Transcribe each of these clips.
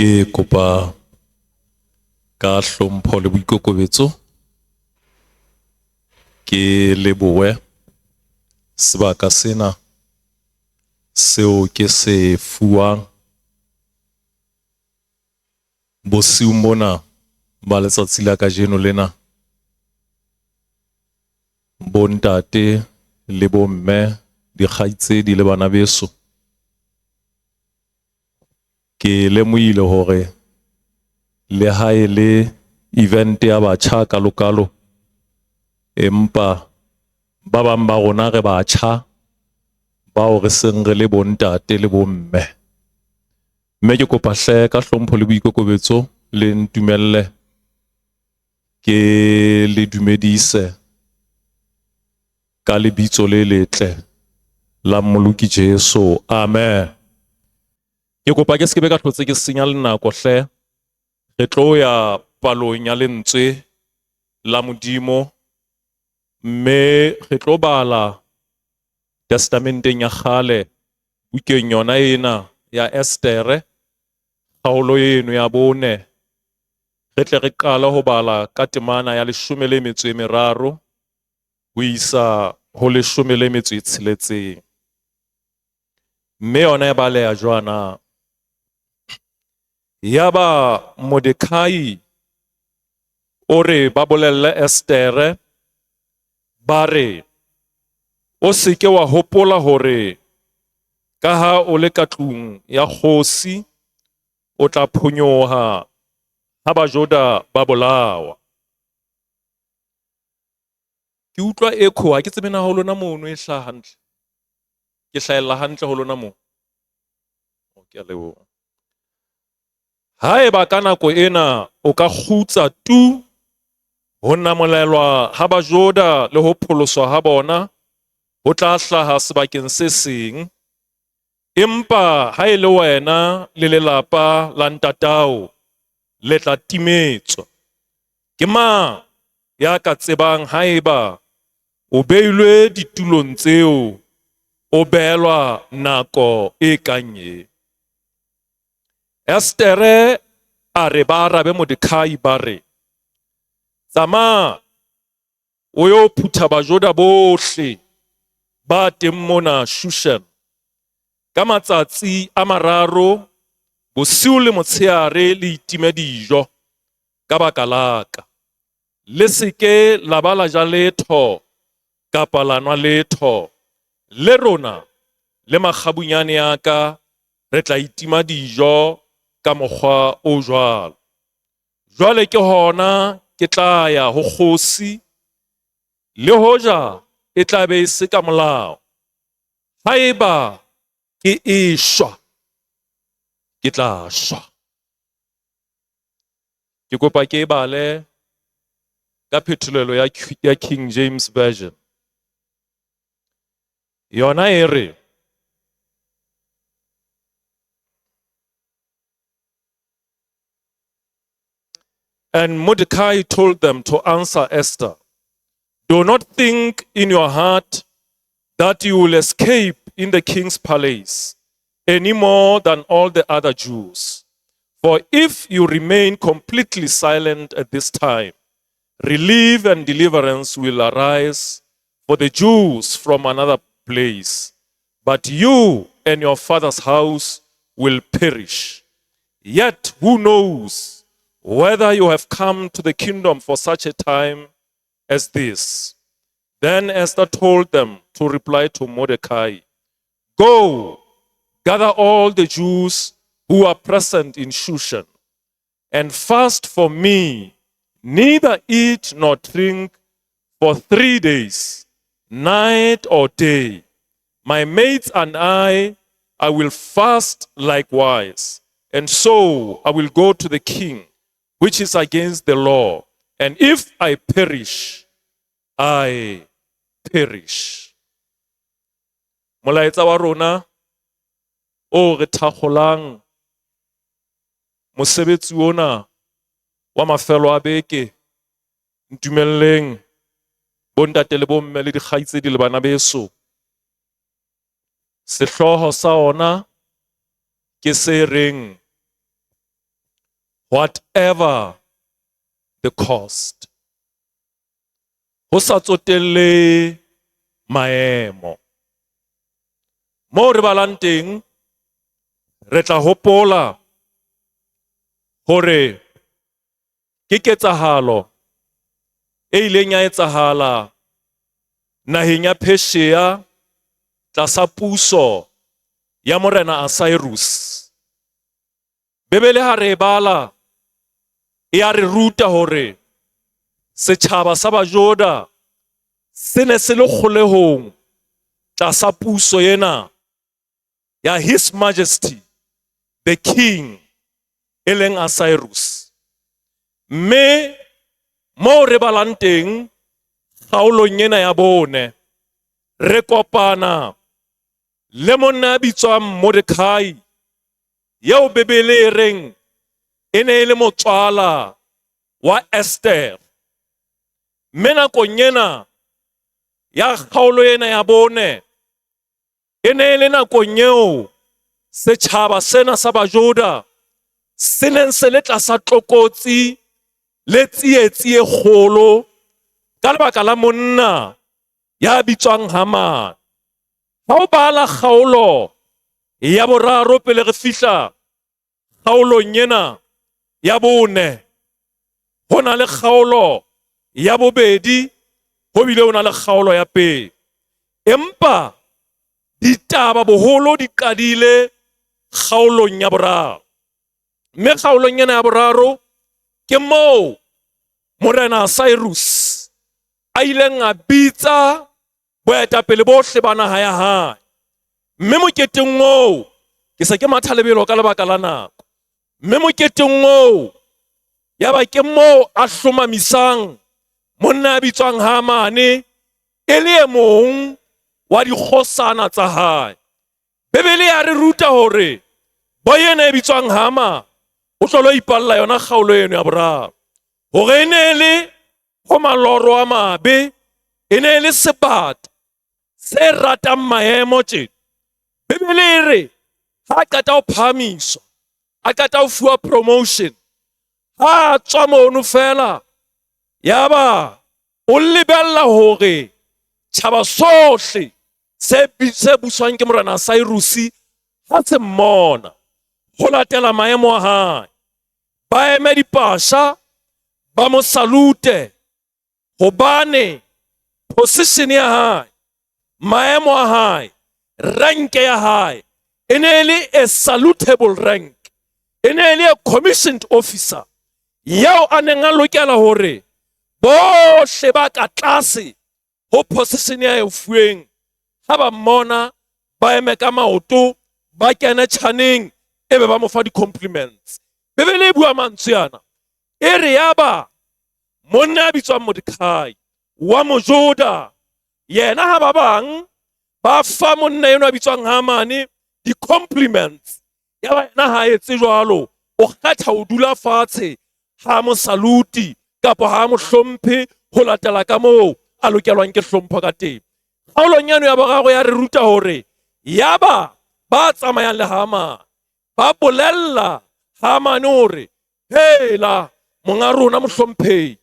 Ke kopa ka hlompho le boikokobetso ke lebohe sebaka sena seo ke se fuwang bosiung bona ba letsatsi la kajeno lena. Bontate le bomme, dikgaitsedi le bana beso. Ke lemohile hore le ha e le event ya batjha kalokalo, empa ba bang ba rona re batjha bao re seng re le bontate le bomme. Mme ke kopa hle ka hlompho le boikokobetso le ntumelle ke le dumedise ka lebitso le letle la Mmoloki Jesu. Amen. Ke kopa ke se ke be ka hlotse ke senya le nako hle. Re tlo ya palong ya lentswe la Modimo mme re tlo bala testamenteng ya kgale bukeng yona ena ya Estere kgaolo eno ya bone. Re tle re qale ho bala ka temana ya 13 ho isa ho 16. Mme yona e baleha jwana. Yaba Mordekai o re ba bolelle Estere ba re, o se ke wa hopola hore ka ha o le ka tlung ya kgosi o tla phonyoha ha Bajuda ba bolawa. Ke utlwa echo, ha ke tsebe na ho lona mono e hlaha hantle. Ke hlahella hantle ho lona moo. Ke a leboha. Haeba ka nako ena o ka kgutsa tu ho namolelwa ha Bajuda le ho pholoswa ha bona ho tla hlaha sebakeng se seng. Empa ha e le wena le lelapa la ntatao le tla timetswa. Ke mang ya ka tsebang haeba o beilwe ditulong tseo o beelwa nako e kang e? Estere a re ba arabe Mordekai ba re, tsamaya o yo phutha Bajuda bohle ba teng mona Shushan ka matsatsi a mararo, bosiu le motshehare, le itime dijo ka baka la ka. Le se ke la ba la ja letho kapa la nwa letho. Le rona le makgabunyane a ka re tla itima dijo ka mokgwa o jwalo. Jwale ke hona ke tla ya ho kgosi, le hoja e tla be e se ka molao. Haeba ke eshwa, ke tla shwa. Ke kopa ke e bale ka phetolelo ya King James Version. Yona e re, And Mordecai told them to answer Esther, do not think in your heart that you will escape in the king's palace any more than all the other Jews. For if you remain completely silent at this time, relief and deliverance will arise for the Jews from another place. But you and your father's house will perish. Yet who knows whether you have come to the kingdom for such a time as this? Then Esther told them to reply to Mordecai, go, gather all the Jews who are present in Shushan, and fast for me, neither eat nor drink for 3 days, night or day. My mates and I will fast likewise. And so I will go to the king, which is against the law. And if I perish, I perish. Molaetsa wa rona o re thakgolang mosebetsi ona wa mafelo a beke, ntumelleng bontate le bomme le dikgaitsedi le bana beso. Sehlooho sa ona ke se reng Whatever the cost. Ho sa tsotelle maemo. Moo re balang teng re tla hopola hore ke ketsahalo e ileng ya etsahala naheng ya Persia tlasa puso ya Morena Cyrus. Bibele ha re e bala e ya re ruta hore setjhaba sa Bajuda se ne se le kgolehong tlasa puso ena ya His Majesty the King e leng Cyrus. Mme moo re balang teng kgaolong ena ya bone re kopana le monna ya bitswang Mordekai eo Bibele e reng e ne e le motswala wa Esther. Mme nakong ena ya kgaolo ena ya bone e ne e le nakong eo setjhaba sena sa Bajuda se neng se le tlasa tlokotsi le tsietsi e kgolo ka lebaka la monna ya bitswang Haman. Ha o bala kgaolo ya boraro pele re fihla kgaolong ena ya bone, ho na le kgaolo ya bobedi, ho bile ho na le kgaolo ya pele. Empa ditaba boholo di qadile kgaolong ya boraro. Mme kgaolong ena ya boraro ke moo Morena Cyrus a ileng a bitsa boetapele bohle ba naha ya hae. Mme moketeng oo, ke se ke matha lebelo ka lebaka la nako. Mme moketeng oo, ya ba ke moo a hlomamisang monna ya bitswang Hamane e le e mong wa dikgosana tsa hae. Bibele ya re ruta hore bo yena e bitswang Hama o tlo lo ipalla yona kgaolo eno ya boraro hore e ne e le ho maloro a mabe, e ne e le sebata se ratang maemo tje. Bibele e re ha a qeta ho phahamiswa, a qeta ho fuwa promotion, ha a tswa mono fela yaba o lebella hore tjhaba sohle se se buswang ke Morena Cyrus ha se mmona ho latela maemo a hae, ba eme dipasha ba mo salute hobane position ya hae, maemo a hae, rank ya hae e ne e le a salutable rank, e ne e le a commissioned officer yeo a neng a lokela hore bohle ba ka tlase ho position ya e fuweng ha ba mmona ba eme ka maoto, ba kene tjhaneng, ebe ba mo fa di-compliments. Bibele e bua mantswe ana e re yaba monna ya bitswang Mordekai wa Mojuda, yena ha ba bang ba fa monna enwa a bitswang Hamane di-compliments, ya ba yena ha etse jwalo, o kgetha ho dula fatshe, ha mo saluti kapa ha mo hlomphe ho latela ka moo a lokelwang ke hlompho ka teng. Kgaolong eno ya boraro ya re ruta hore yaba ba tsamayang le Hamane ba bolella Hamane hore hela monga rona mohlomphehi,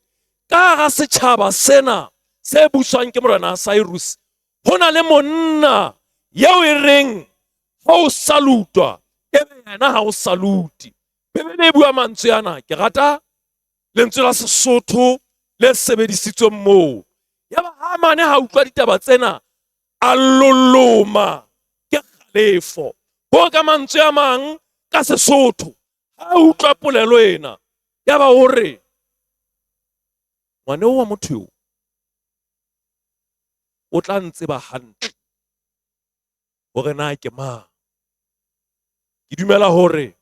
ka hara setjhaba sena se buswang ke Morena Cyrus ho na le monna eo e reng ha o salutwa ebe yena ha o saluti. Bibele e bua mantswe ana, ke rata lentswe la Sesotho le sebedisitsweng moo. Yaba Hamane ha utlwa ditaba tsena a loloma ke kgalefo. Ho ka mantswe a mang ka Sesotho, ha utlwa polelo ena yaba o re ngwane wa motho eo o tla ntseba hantle hore na ke mang. Ke dumela hore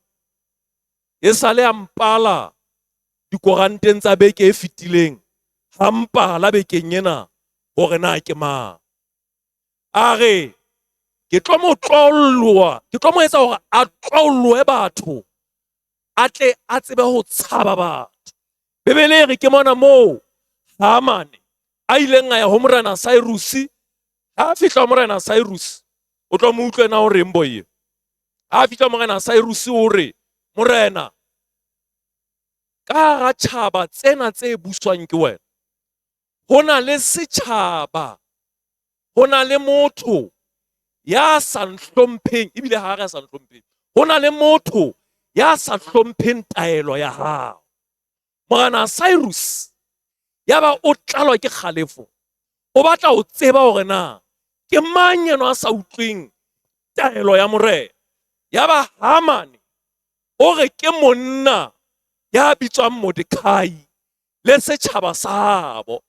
e sale a mpala dikoranteng tsa beke e fetileng, ha mpala bekeng ena hore na ke mang. A re ke tlo mo tlolloa, ke tlo mo etsa hore a tlolloe batho, a tle a tsebe ho tshaba batho. Bibele e re ke mona moo Hamane a ileng a ya ho Morena Cyrus. Ha a fihla ho Morena Cyrus, o tlo mo utlwe na o reng boye. Ha a fihla ho Morena Cyrus o re, Morena, Ka hara tjhaba tsena tse buswang ke wena, ho na le setjhaba, ho na le motho ya sa nhlompheng, ebile ha re a sa nhlompheng, ho na le motho ya sa hlompheng taelo ya hao. Morena Cyrus yaba o tlalwa ke kgalefo, o batla ho tseba hore na ke mang enwa a sa utlweng taelo ya morena. Yaba Hamane o re ke monna ya bitswang Mordekai le setjhaba sa habo.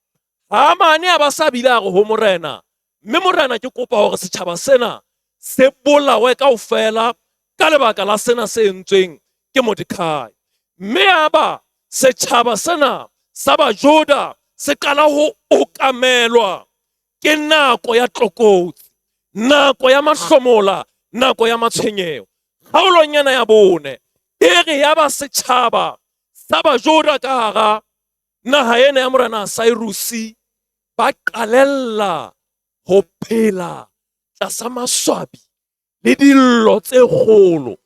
Hamane a ba sa bile a re ho morena, mme morena ke kopa hore setjhaba sena se bolawe kaofela ka lebaka la sena se entsweng ke Mordekai. Mme yaba setjhaba sena sa Bajuda se qala ho okamelwa ke nako ya tlokotsi, nako ya mahlomola, nako ya matshwenyeho. Kgaolong ena ya bone e re yaba setjhaba sa Bajuda ka hara naha ena ya morena Cyrus ba qalella ho phela tlasa maswabi le dillo tse kgolo.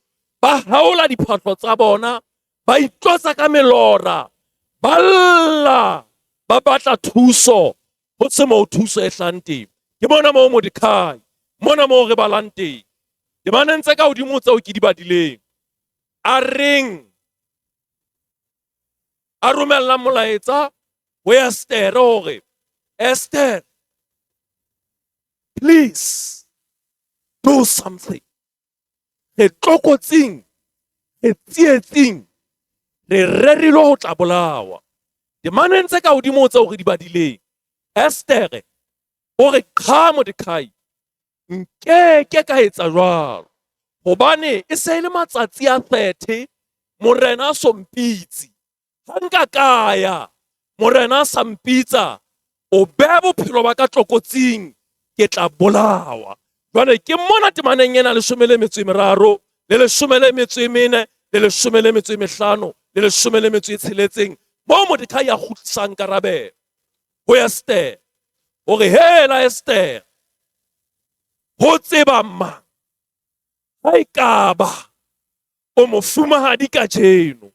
Ba haola diphahlo tsa bona, ba itlotsa ka melora, ba lla, ba batla thuso ho se moo thuso e hlahang teng. Ke mona moo Mordekai, mona moo re balang teng. Temaneng tse ka hodimo tseo ke di badileng, a reng a romella molaetsa ho Esther hore Esther, please do something. Re tlokotsing, re tsietsing, re rerilwe ho tla bolawa. Temaneng tse ka hodimo tseo re di badileng, Esther o re qha Mordekai, nkeke ka etsa jwalo hobane e se e le matsatsi a 30 morena a so mpitse. Ha nka ka ya morena a sa mpitsa, o beha bophelo ba ka tlokotsing, ke tla bolawa. Jwale ke mona temaneng ena 13 le 14 le 15 le 16 moo Mordekai a kgutlisang karabelo ho Esther hore hela Esther, ho tseba mang ha ekaba o mofumahadi kajeno,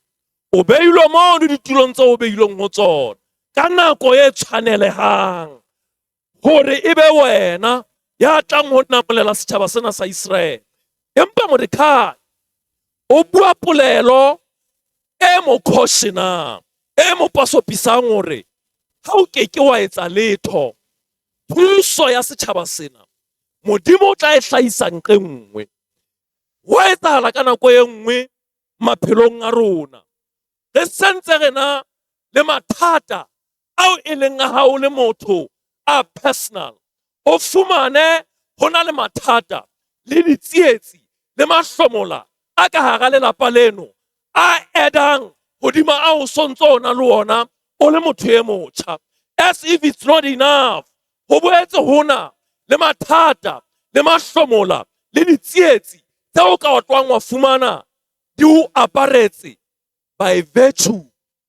o beilwe mono ditulong tseo o beilweng ho tsona ka nako e tshwanelehang hore e be wena ya tlang ho namolela setjhaba sena sa Iseraele. Empa Mordekai o bua polelo e mo cautionang, e mo pasopisang hore ha o ke ke wa etsa letho, thuso ya setjhaba sena Modimo o tla e hlahisa nqe nngwe. Ho etsahala ka nako e nngwe maphelong a rona, re sentse re na le mathata ao e leng a hao le motho a personal. O fumane ho na le mathata le ditsietsi le mahlomola a ka hara lelapa leno a edang hodima a o sontso o na le ona o le motho e motjha. As if it's not enough, ho boetse hona le mathata le mahlomola le ditsietsi tseo ka otlwang wa fumana di o aparetse by virtue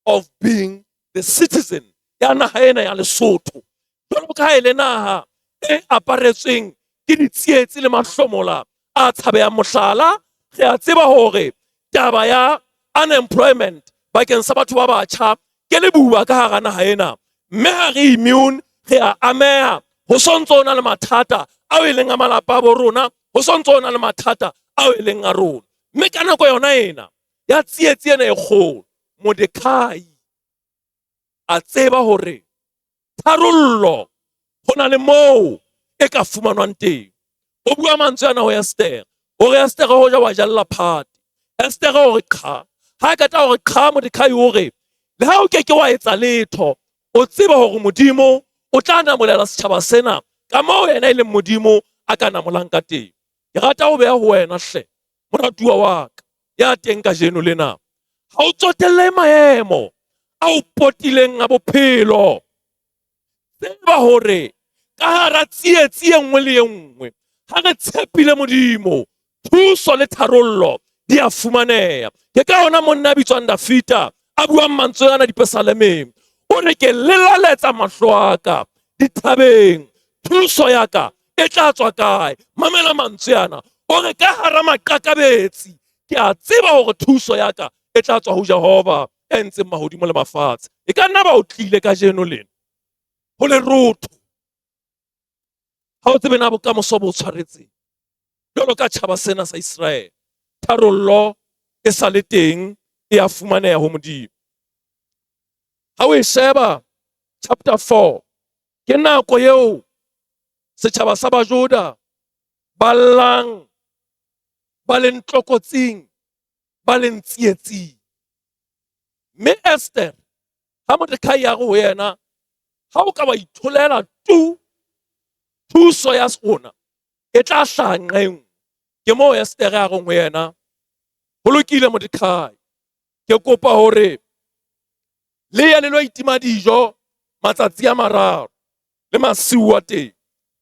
of being the citizen ya naha ena ya Lesotho. Jwalo ka ha e le naha e aparetsweng ke ditsietsi le mahlomola a tshabehang, mohlala re a tseba hore taba ya unemployment bakeng sa batho ba batjha ke lebuba ka hara naha ena, mme ha re immune, re a ameha. Ho sontso o na le mathata ao e leng a malapa a bo rona, ho sontso o na le mathata ao e leng a rona. Mme ka nako yona ena ya tsietsi ena e kgolo, Mordekai a tseba hore tharollo ho na le moo e ka fumanwang teng. O bua mantswe ana ho Esther, hore Esther hoja wa jalla phate. Esther o re qha, ha ka tla hore qha, Mordekai o re le ha o ke ke wa etsa letho, o tseba hore Modimo o tla namolela setjhaba sena ka moo yena e leng Modimo a ka namolang ka teng. Ke rata ho beha ho wena hle, moratuwa wa ka ya teng kajeno lena, ha o tsotelle maemo a o potileng a bophelo, tseba hore ka hara tsietsi e nngwe le e nngwe, ha re tshepile Modimo, thuso le tharollo di a fumaneha. Ke ka hona monna a bitswang Dafita a buang mantswe ana dipesalemeng, o re ke lelaletsa mahlo a ka dithabeng, thuso ya ka e tla tswa kae? Mamela mantswe ana, o re ka hara maqakabetsi ke a tseba hore thuso ya ka e tla tswa ho Jehova Ya entseng mahodimo le mafatshe. E ka nna ba o tlile kajeno lena ho lerotho. Ha o tsebe na bokamoso bo o tshwaretseng. Jwalo ka tjhaba sena sa Iseraele, tharollo e sa le teng e a fumaneha ho Modimo. Ha o e sheba chapter 4 ke nako eo setjhaba sa Bajuda ba llang ba leng tlokotsing ba leng tsietsing. Mme Esther ha Mordekai a re ho yena, ha o ka wa itholela tu, thuso ya rona e tla hlaha nqeng. Ke moo Esther a reng ho yena, ho lokile Mordekai, ke kopa hore le ye le lo itima dijo matsatsi a mararo le masiu a teng.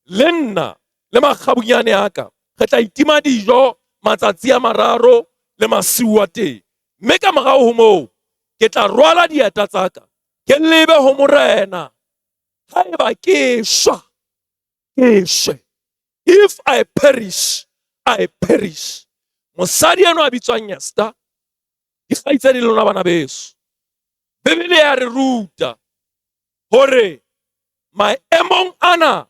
Le nna le makgabunyane a ka re tla itima dijo matsatsi a mararo le masiu a teng. Mme ka morao ho moo ke tla rwala dieta tsa ka ke lebe ho morena. Haeba ke shwa, ke shwe. If I perish, I perish. Mosadi enwa a bitswang Esther, dikgaitsedi le lona bana beso, Bibele ya re ruta hore maemong ana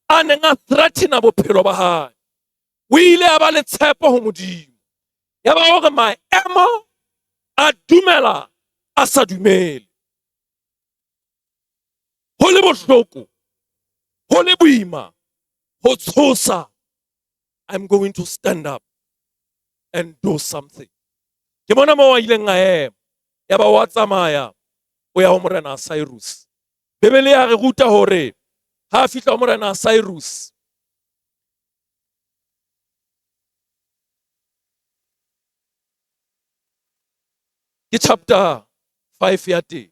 a neng a threatena bophelo ba hae, o ile a ba le tshepo ho Modimo. Ya ba hore maemo a dumela a sa dumele. Ho le bohloko, ho le boima, ho tshosa, I'm going to stand up and do something. Ke mona moo a ileng a ema, ya ba wa tsamaya o ya ho morena Cyrus. Bibele ya re ruta hore ha a fihla ho morena Cyrus, ke chapter 5 ya teng.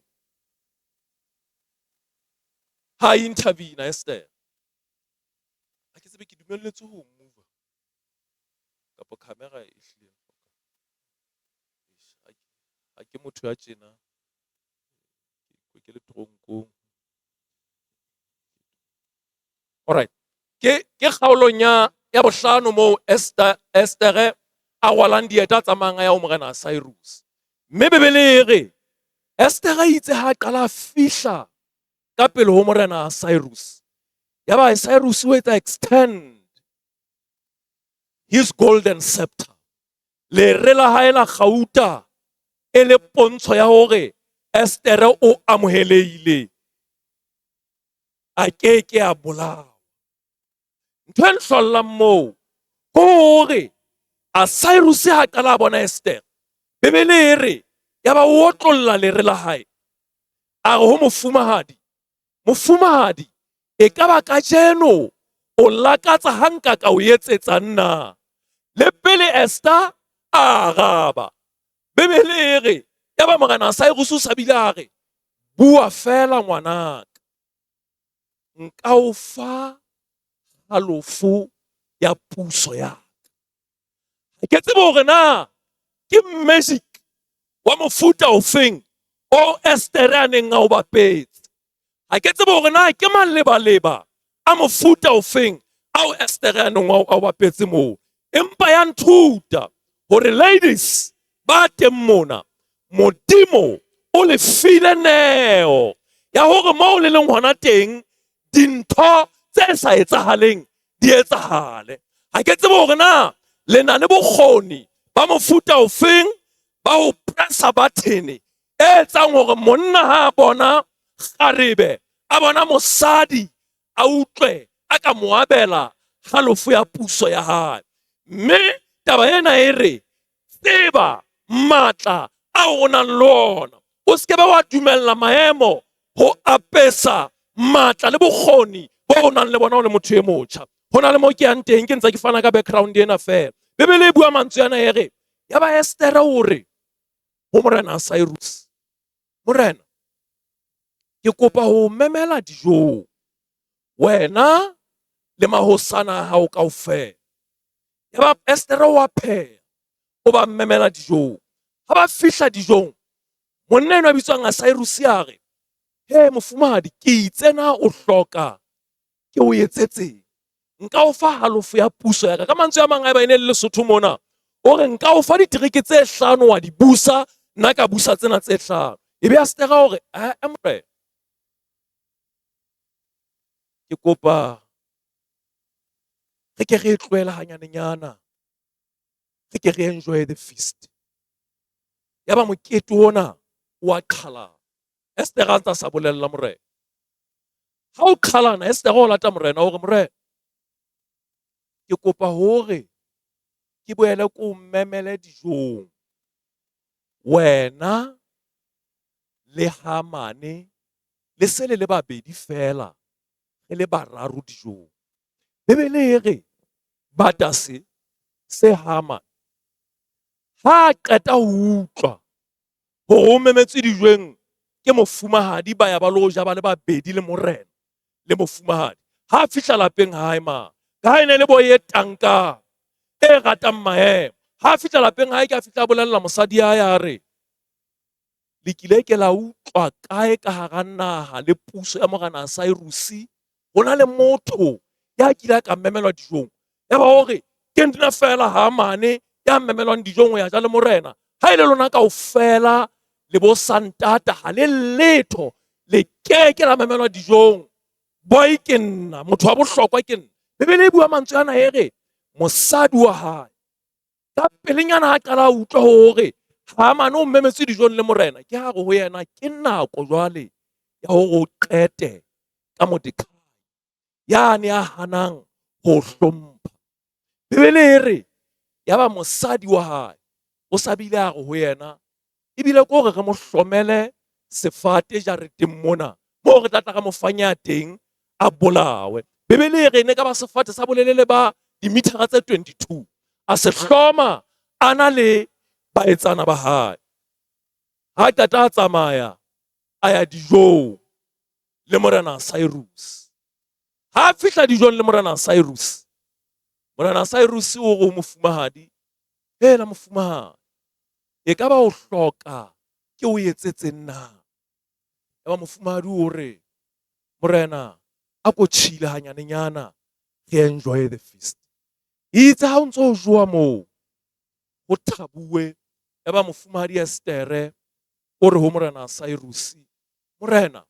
Ha a intervene Esther, ha ke tsebe ke dumelletswe ho move kapa camera e hlile. Ha ke motho ya tjena, ke le tronkong. Alright. Ke ke kgaolong ya ya bohlano moo Esther Esthere a rwalang dieta a tsamayang a ya ho morena Cyrus. Mme Bibele e re Esther a itse ha a qala a fihla ka pele ho morena Cyrus. Ya ba Cyrus o etsa extend his golden scepter. Lere la hae la kgauta e le pontsho ya hore Esthere o amohelehile, a ke ke a bolawa. Ntho e nhlollang moo ke hore a Cyrus ha qala a bona Esther, Bibele e re ya ba o otlolla lere la hae, a re ho mofumahadi, mofumahadi, e ka ba kajeno o lakatsa ha nka ka o etsetsang na? Le pele Esther a araba, Bibele e re ya ba morena Cyrus o sa bile a re, bua fela ngwanaka, nka o fa halofo ya puso ya ka. Ke tsebe hore na ke magic wa mofuta ofeng o Esther a neng a o bapetse. Ha ke tsebe hore na ke malebaleba a mofuta ofeng ao Esther a neng a o bapetse moo. Empa ya nthuta hore ladies ba teng mona, Modimo o le file neo ya hore moo le leng hona teng dintho tse sa etsahaleng di etsahale. Ha ke tsebe hore na le na le bokgoni ba mofuta ofeng ba ho pressa button e etsang hore monna ha a bona kgarebe, a bona mosadi, a utlwe a ka mo abela halofo ya puso ya hae. Mme taba ena e re tseba matla ao o nang le ona, o se ke be wa dumella maemo ho apesa matla le bokgoni bo o nang le bona o le motho e motjha. Ho na le mo ke yang teng, ke ntse ke fana ka background ena fela. Bibele e bua mantswe ana e re, ya ba Esther o re ho morena Cyrus, morena, ke kopa ho memela dijong, wena le mahosana a hao kaofela. Ya ba Esther o a pheha, o ba memela dijong. Ha ba fihla dijong, monna enwa a bitswang Cyrus a re, he mofumahadi, ke itse na o hloka ke o etsetseng? Nka o fa halofo ya puso ya ka. Ka mantswe a mang, haeba e ne le Lesotho mona, o re nka o fa ditereke tse hlano wa di busa. Nna ka busa tsena tse hlano. Ebe Estera o re, "Ae morena, ke kopa re ke re e tlohele hanyanenyana, re ke re enjoy the feast." Yaba mokete ona o a qhalana. Estera a ntse a sa bolella morena. Ha o qhalana, Estera o lata morena o re, "Morena, ke kopa hore ke boele ke o memele dijong. Wena le Hamane le se le le babedi feela, re le bararo dijong." Bibele e re bata se se Haman ha a qeta ho utlwa hore o memetswe dijong ke mofumahadi, ba ya ba lo ja ba le babedi le morena le mofumahadi. Ha a fihla lapeng hae ma, ka ha e ne le bo e tankang e ratang maemo. Ha a fihla lapeng hae, ke a fihla a bolella mosadi ya hae a re, le kile ke la utlwa kae ka hara naha le puso ya morena Cyrus ho na le motho ya kile a ka memelwa dijong? Ya ba hore ke nna feela Hamane ya memelwang dijong ho ya ja le morena. Ha e le lona kaofela le bo santata ha le letho, le keke la memelwa dijong. Boy ke nna motho wa bohlokwa, ke nna. Bibele e bua mantswe ana e re mosadi wa hae ka pelenyana ha qala a utlwa hore Hamane o memetswe dijong le morena, ke ha re ho yena ke nako jwale ya hore o qete ka Mordekai yane ya hanang ho hlompha. Bibele e re yaba mosadi wa hae o sa bile a re ho yena, ebile ke hore re mo hlomele sefate jareteng mona moo re tla tla re mo fanya teng a bolawe. Bibele e re ne ka ba sefate sa bolelele ba dimithara tse 22, a se hloma a na le baetsana ba hae. Ha qeta a tsamaya a ya dijong le morena Cyrus. Ha a fihla dijong le morena Cyrus, morena Cyrus o re ho mofumahadi, "Hela mofumahadi, e ka ba o hloka ke o etsetseng na?" Yaba mofumahadi o re, "Morena, a ko tjhile hanyanenyana re enjoy the feast." Itse ha o ntso o jowa moo ho thabuwe, yaba mofumahadi Estere o re ho morena Cyrus, "Morena,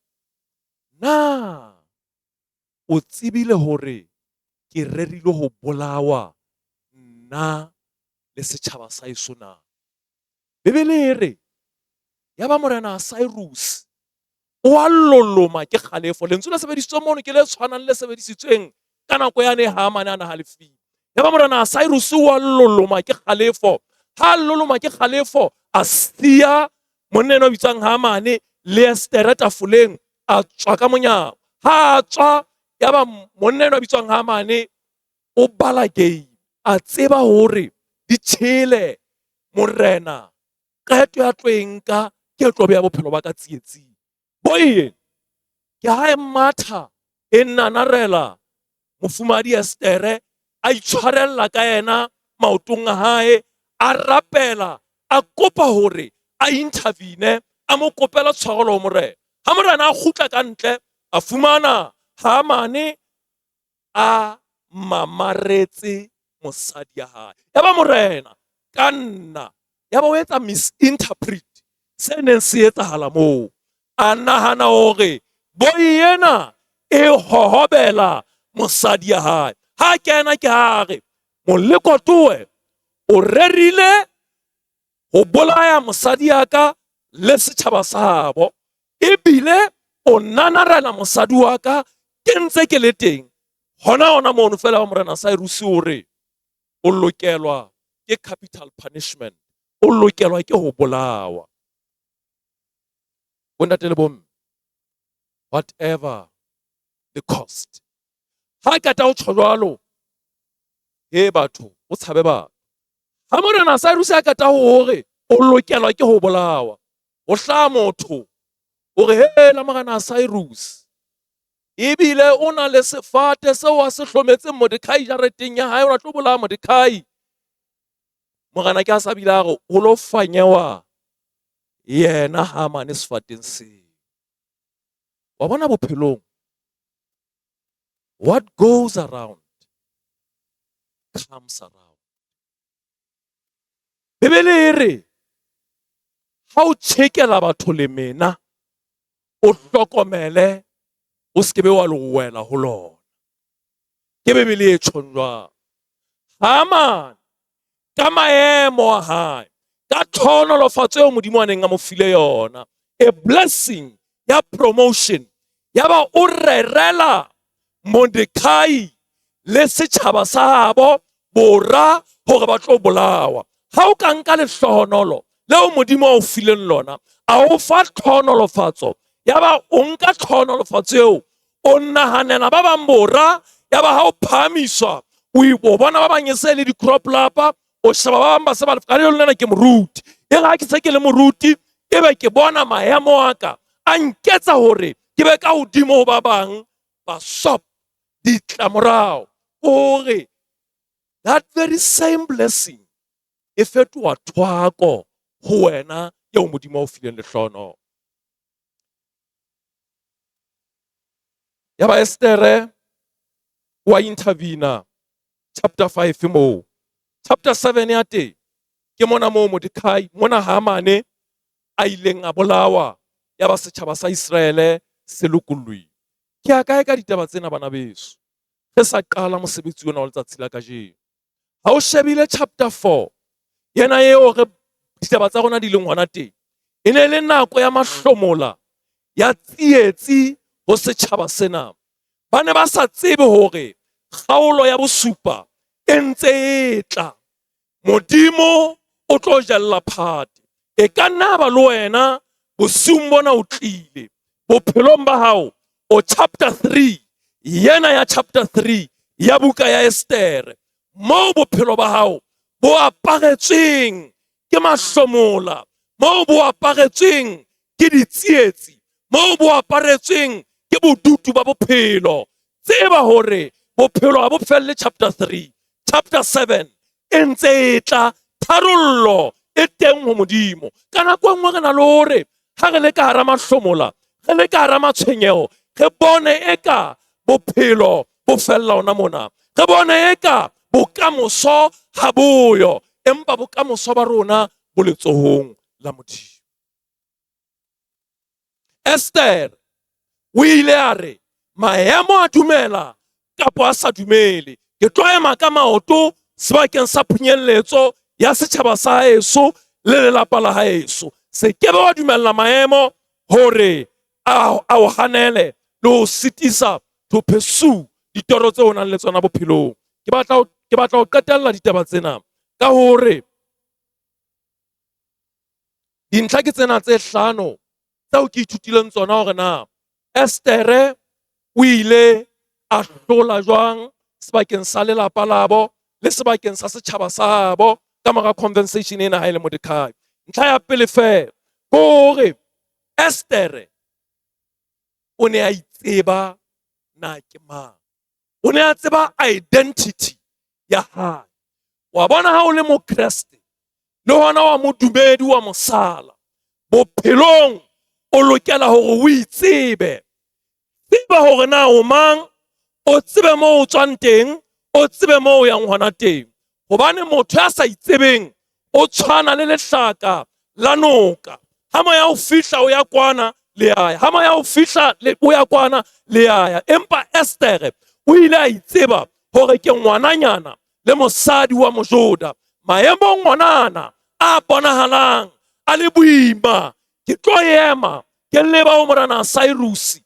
na o tsebile hore ke rerile ho bolawa nna le setjhaba sa heso na?" Bibele e re yaba morena Cyrus o a loloma ke kgalefo. Lentswe le sebedisitsweng mono ke le tshwanang le sebedisitsweng ka nako yane Hamane a na halefile. Yaba morena Cyrus o a loloma ke kgalefo. Ha a loloma ke kgalefo, a siya monna enwa a bitswang Hamane le Estere tafoleng, a tswa ka monyako. Ha a tswa, yaba monna enwa a bitswang Hamane o bala game, a tseba hore di tjhele morena, qeto ya tlo e nka ke tlo beha bophelo ba ka tsietsing. Boye ke ha e matha e nanarela mofumahadi Estere, a itshwarella ka yena maotong a hae, a rapela, a kopa hore a intervene, a mo kopela tshwarelo ho morena. Ha morena a kgutla ka ntle, a fumana Hamane a mamaretse mosadi ya hae. Yaba morena ka nna yaba o etsa misinterpret se neng se etsahala moo. A nahana hore boy ena e hohobela mosadi ya hae. Ha kena ke ha re molekotowe o rerile ho bolaya mosadi ya ka le setjhaba sa habo, ebile o nanarela mosadi wa ka ke ntse ke le teng. Hona hona mono fela wa morena Cyrus o re o lokelwa ke capital punishment, o lokelwa ke ho bolawa. Bontate le bomme, whatever the cost. Ha qeta ho tjho jwalo, he batho o tshabe batho. Ha morena Cyrus a qeta hore o lokelwa ke ho bolawa, ho hlaha motho o re, "Hela morena Cyrus, ebile o na le sefate seo a se hlometseng Mordekai jareteng ya hae, o tlo bolaya Mordekai." Morena ke a sa bile a re ho lo fanyewa yena Hamane sefateng seo. Wa bona bophelong, what goes around comes around. Bibele e re Ha o tjhekela batho lemena, o hlokomele o se ke be wa le wela ho lona. Ke Bibele e tjhong jwalo. Hamane ka maemo a hae, ka tlhohonolofatso eo Modimo a neng a mo file yona, a blessing ya promotion, ya ba o rerela Mordekai le setjhaba sa habo bora hore ba tlo bolawa. Ha o ka nka lehlohonolo leo Modimo a o fileng lona, a o fa tlhohonolofatso, ya ba o nka tlhohonolofatso eo, o nahanela ba bang bora, ya ba ha o phahamiswa, o bona ba bang e se le di-crop lapa, o sheba ba bang ba se ba ka le lona ke moruti, e re ha ke se ke le moruti, ebe ke bona maemo a ka a nketsa hore ke be ka hodimo ho ba bang, ba sop ditlamorao hore that very same blessing e fetoha thwako ho wena eo Modimo a o fileng lehlohonolo. Ya ba Estere wa intervene chapter 5 moo. Chapter 7 ya teng ke mona moo Mordekai, mona Hamane a ileng a bolawa, ya ba setjhaba sa Iseraele se lokollweng. Ke a kae ka ditaba tsena bana beso? Re sa qala mosebetsi ona wa letsatsi la kajeno. Ha o shebile chapter 4, yena eo re ditaba tsa rona di leng hona teng, e ne le nako ya mahlomola ya tsietsi ho setjhaba sena. Ba ne ba sa tsebe hore kgaolo ya bosupa e ntse e tla. Modimo o tlo jella phate. E ka nna ba le wena bosiung bona o tlile bophelong ba hao, o chapter 3, yena ya chapter 3 ya buka ya Estere, moo bophelo ba hao bo aparetsweng ke mahlomola, moo bo aparetsweng ke ditsietsi, moo bo aparetsweng ke bodutu ba bophelo. Tseba hore bophelo ha bo felle chapter 3, chapter 7 e ntse e tla, tharollo e teng ho Modimo. Ka nako e nngwe re na le hore ha re le ka hara mahlomola, re le ka hara matshwenyeho, re bone eka bophelo bo fella hona mona, re bone eka bokamoso ha boyo, empa bokamoso ba rona bo letsohong la Modimo. Esther o ile a re maemo a dumela kapa a sa dumele, ke tlo ema ka maoto sebakeng sa phunyelletso ya setjhaba sa haeso le lelapa la haeso. Se ke be wa dumella maemo hore a o hanele le ho sitisa to pursue ditoro tseo o nang le tsona bophelong. Ke batla ho qetella ditaba tsena ka hore dintlha ke tsena tse hlano tseo ke ithutileng tsona hore na Estere o ile a hlola jwang sebakeng sa lelapa labo le sebakeng sa setjhaba sa bo ka mora conversation ena ha e le Mordekai. Ntlha ya pele feela ke hore Estere o ne a itseba na ke mang, o ne a tseba identity ya hae. Wa bona ha o le Mokreste le hona wa modumedi wa mosala bophelong, o lokela hore o itsebe, tseba hore na o mang, o tsebe moo o tswang teng, o tsebe moo o yang hona teng. Hobane motho ya sa itsebeng o tshwana le lehlaka la noka. Ha moya o fihla o ya kwana le ya, ha moya o fihla o ya kwana le ya. Empa Estere o ile a itseba hore ke ngwananyana le mosadi wa Mojuda. Maemong onana a bonahalang a le boima, ke tlo ema ke leba ho Morena Cyrus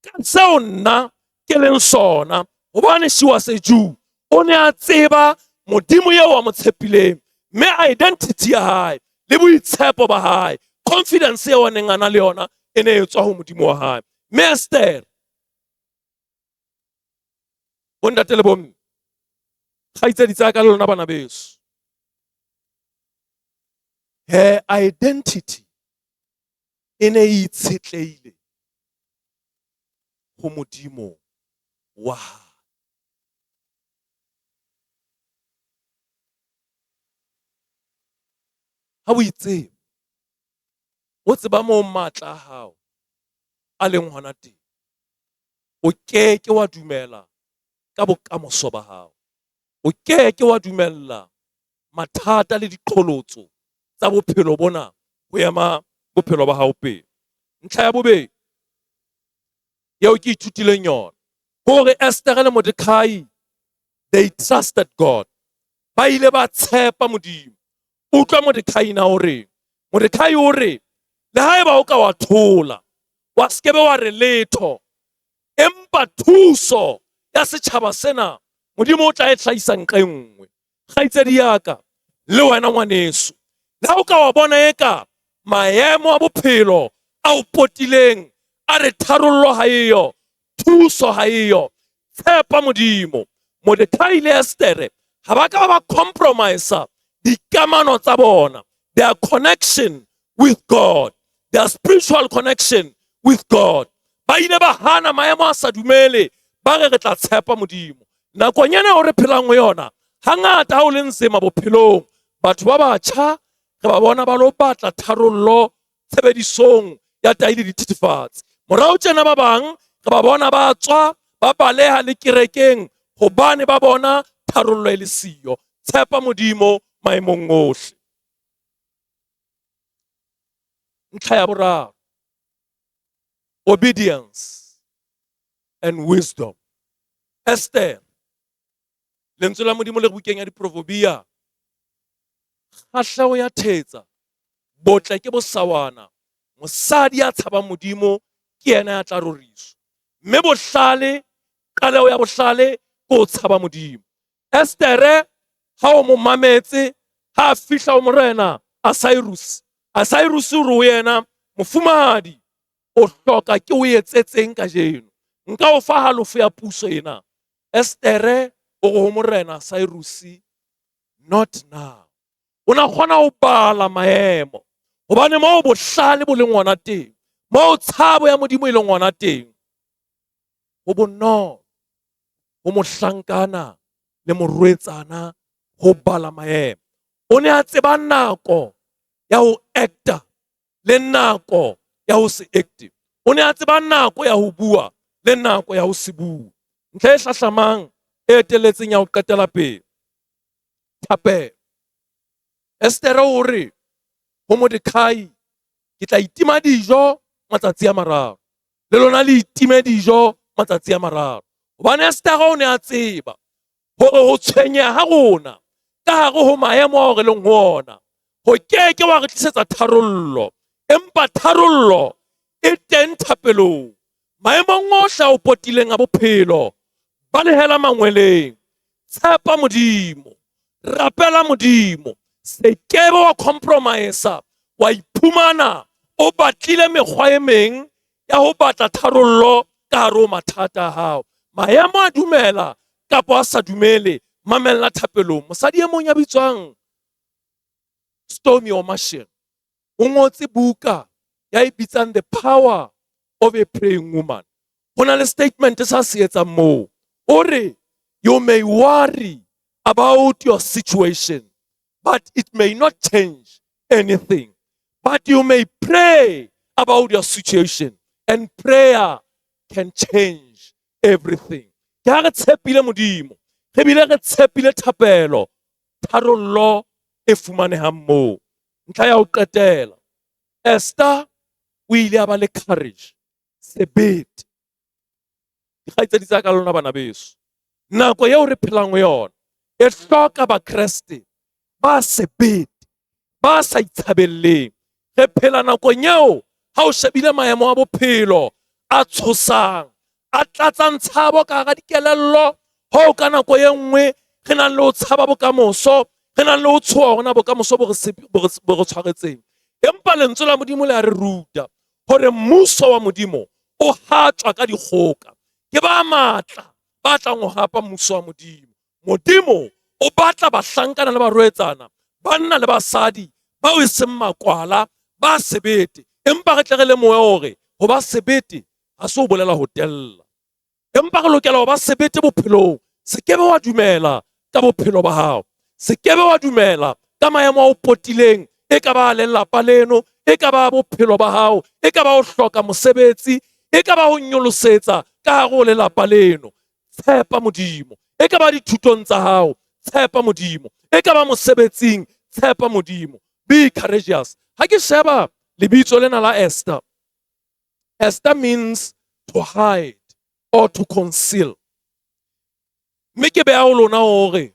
ka seo nna ke leng sona, hobane she was a Jew. O ne a tseba Modimo eo a mo tshepileng, mme identity ya hae le boitshepo ba hae, confidence eo a neng a na le yona e ne e tswa ho Modimo wa hae. Mme Esther, bontate le bomme, kgaitsedi tsa ka le lona bana beso, her identity e ne e itshetlehile ho Modimo wa hae. Ha o itseba, o tseba moo matla a hao a leng hona teng, o ke ke wa dumela ka bokamoso ba hao, o ke ke wa dumella mathata le diqholotso tsa bophelo bona Ho ema bophelo ba hao pele. Ntlha ya bobedi eo ke ithutileng yona ke hore Esther le Mordekai, they trusted God. Ba ile ba tshepa Modimo. Utlwa Mordekai na o reng. Mordekai o re, le haeba o ka wa thola, wa sekebe wa re letho, empa thuso ya setjhaba sena Modimo o tla e hlahisa nqa e nngwe. Kgaitsedi ya ka le wena ngwaneso, le ha o ka wa bona eka maemo a bophelo a o potileng a re tharollo ha eyo, thuso ha eyo, tshepa Modimo. Mordekai le Estere ha ba ka ba compromise dikamano tsa bona, their connection with God, their spiritual connection with God. Ba ile ba hana maemo a sa dumele, ba re re tla tshepa Modimo. Nakong ena eo re phelang ho yona, hangata ha o le nzima bophelong, batho ba batjha re ba bona ba lo batla tharollo tshebedisong ya tahi le dithethefatsi. Morao tjena ba bang re ba bona ba tswa ba baleha le kerekeng hobane ba bona tharollo e le siyo. Tshepa Modimo maemong ohle. Ntlha ya boraro, obedience and wisdom. Esther, lentswe la Modimo le re bukeng ya Diprovobia, kgahleho ya thetsa, botle ke bosawana, mosadi ya tshabang Modimo ke yena ya tla roriswa. Mme bohlale, qaleho ya bohlale ke ho tshaba Modimo. Estere ha o mo mametse ha a fihla ho morena Asyrus, Asyrus o re ho yena, mofumahadi, o hloka ke o etsetseng kajeno? Nka o fa halofo ya puso ena. Estere o re ho morena Cyrus, not now. O na kgona ho bala maemo, hobane moo bohlale bo leng hona teng, moo tshabo ya Modimo e leng hona teng, ho bonolo ho mohlankana le morwetsana ho bala maemo. O ne a tseba nako ya ho acta le nako ya ho se acte. O ne a tseba nako ya ho bua le nako ya ho se bue. Ntlha e hlahlamang e etelletseng ya ho qetela pele, thapelo. Estere o re ho Mordekai, ke tla itima dijo matsatsi a mararo, le lona le itime dijo matsatsi a mararo. Hobane Estere o ne a tseba hore ho tshwenyeha ha rona ka hare ho maemo ao re leng ho ona ho ke ke wa re tlisetsa tharollo, empa tharollo e teng thapelong. Maemong ohle a o potileng a bophelo, balehela mangweleng, tshepa Modimo, rapela Modimo, se kebe wa compromise wa iphumana o batlile mekgwa e meng ya ho batla tharollo ka hare ho mathata a hao. Maemo a dumela kapa a sa dumele, mamella thapelong. Mosadi e mong ya bitswang Stormy Omashen o ngotse buka ya e bitsang The Power of a Praying Woman. Ho na le statement sa se etsang moo. O re, you may worry about your situation, but it may not change anything. But you may pray about your situation, and prayer can change everything. Ke ha re tshepile Modimo, re bile re tshepile thapelo, tharollo e fumanehang moo. Ntlha ya ho qetela, Esther o ile a ba le courage, sebete. Dikgaitsedi tsa ka lona bana beso, nako eo re phelang ho yona e hloka Bakreste ba sebete, ba sa itshabelleng. Re phela nakong eo ha o shebile maemo a bophelo a tshosang, a tlatsang tshabo ka hara dikelello, hoo ka nako e nngwe re nang le ho tshaba bokamoso, re nang le ho tshoha hore na bokamoso bo re tshwaretseng. Empa lentswe la Modimo le a re ruta hore mmuso wa Modimo o hatjwa ka dikgoka. Ke ba matla ba tlang ho hapa mmuso wa Modimo. Modimo o batla bahlankana le barwetsana, banna le basadi bao e seng makwala, ba sebete. Empa re tle re lemohe hore ho ba sebete ha se ho bolela ho tella. Empa re lokela ho ba sebete bophelong. Se kebe wa dumela ka bophelo ba hao. Se kebe wa dumela ka maemo a o potileng, e ka ba lelapa leno, e ka ba bophelo ba hao, e ka ba ho hloka mosebetsi, e ka ba ho nyolosetsa ka hare ho lelapa leno. Tshepa Modimo. E ka ba dithutong tsa hao, tshepa Modimo. E ka ba mosebetsing, tshepa Modimo. Be courageous. Ha ke sheba lebitso lena la Esther, Esther means to hide or to conceal. Mme ke beha ho lona hore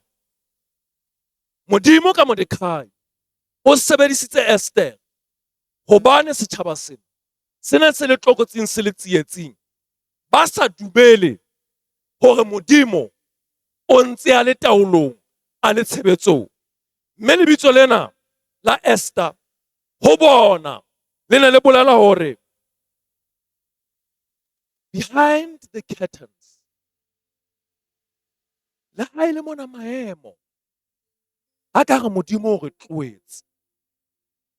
Modimo ka Mordekai o sebedisitse Esther hobane setjhaba sena se ne se le tlokotsing, se le tsietsing, ba sa dumele hore Modimo o ntse a le taolong, a le tshebetsong. Mme lebitso lena la Esther ho bona le ne le bolela hore behind the curtains, le ha e le mona maemo a ka re Modimo o re tlohetse,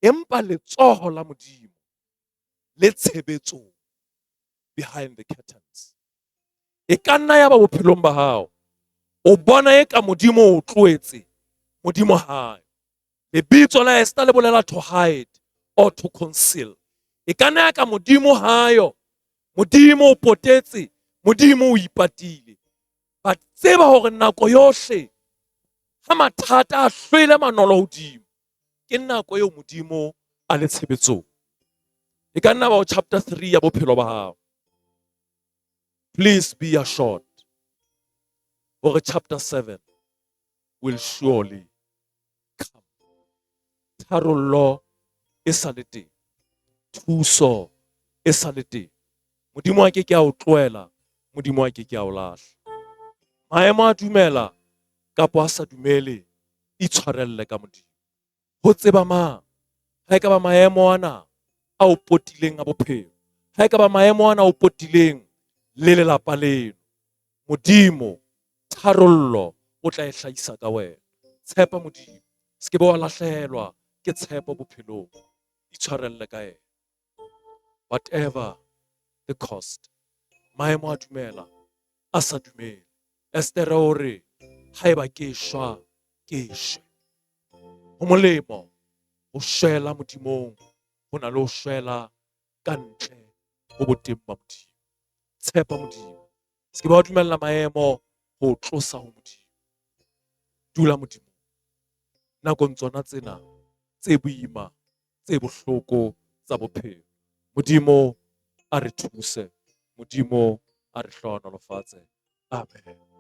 empa letsoho la Modimo le tshebetsong behind the curtains. E ka nna ya ba bophelong ba hao o bona eka Modimo o tlohetse, Modimo hae. Lebitso la Esther le bolela to hide or to conceal. E ka nna ya ka Modimo hayo, Modimo o potetse, Modimo o ipatile. Ba tseba hore nako yohle ha mathata a hlwele manolo hodimo, ke nako eo Modimo a le tshebetsong. E ka nna ba o chapter 3 ya bophelo ba hao. Please be assured hore chapter 7 will surely come. Tharollo e sa le teng, thuso e sa le teng. Modimo a ke ke a o tlohela, Modimo a ke ke a o lahla. Maemo a dumela kapa a sa dumele, itshwarelle ka Modimo. Ho tseba mang ha e ka ba maemo ana a o potileng a bophelo, ha e ka ba maemo ana a o potileng le lelapa leno, Modimo tharollo o tla e hlahisa ka wena. Tshepa Modimo, se ke be wa lahlehelwa ke tshepo bophelong. Itshwarelle ka yena whatever the cost. Maemo a dumela a sa dumele, Esther o re haeba ke shwa, ke shwe. Ho molemo ho shwela Modimong ho na le ho shwela ka ntle ho boteng ba Modimo. Tshepa Modimo, se ke ba wa dumella maemo ho o tlosa ho Modimo. Dula Modimo nakong tsona tsena tse boima, tse bohloko tsa bophelo. Modimo a re thuse, Modimo a re hlohonolofatse. Amen.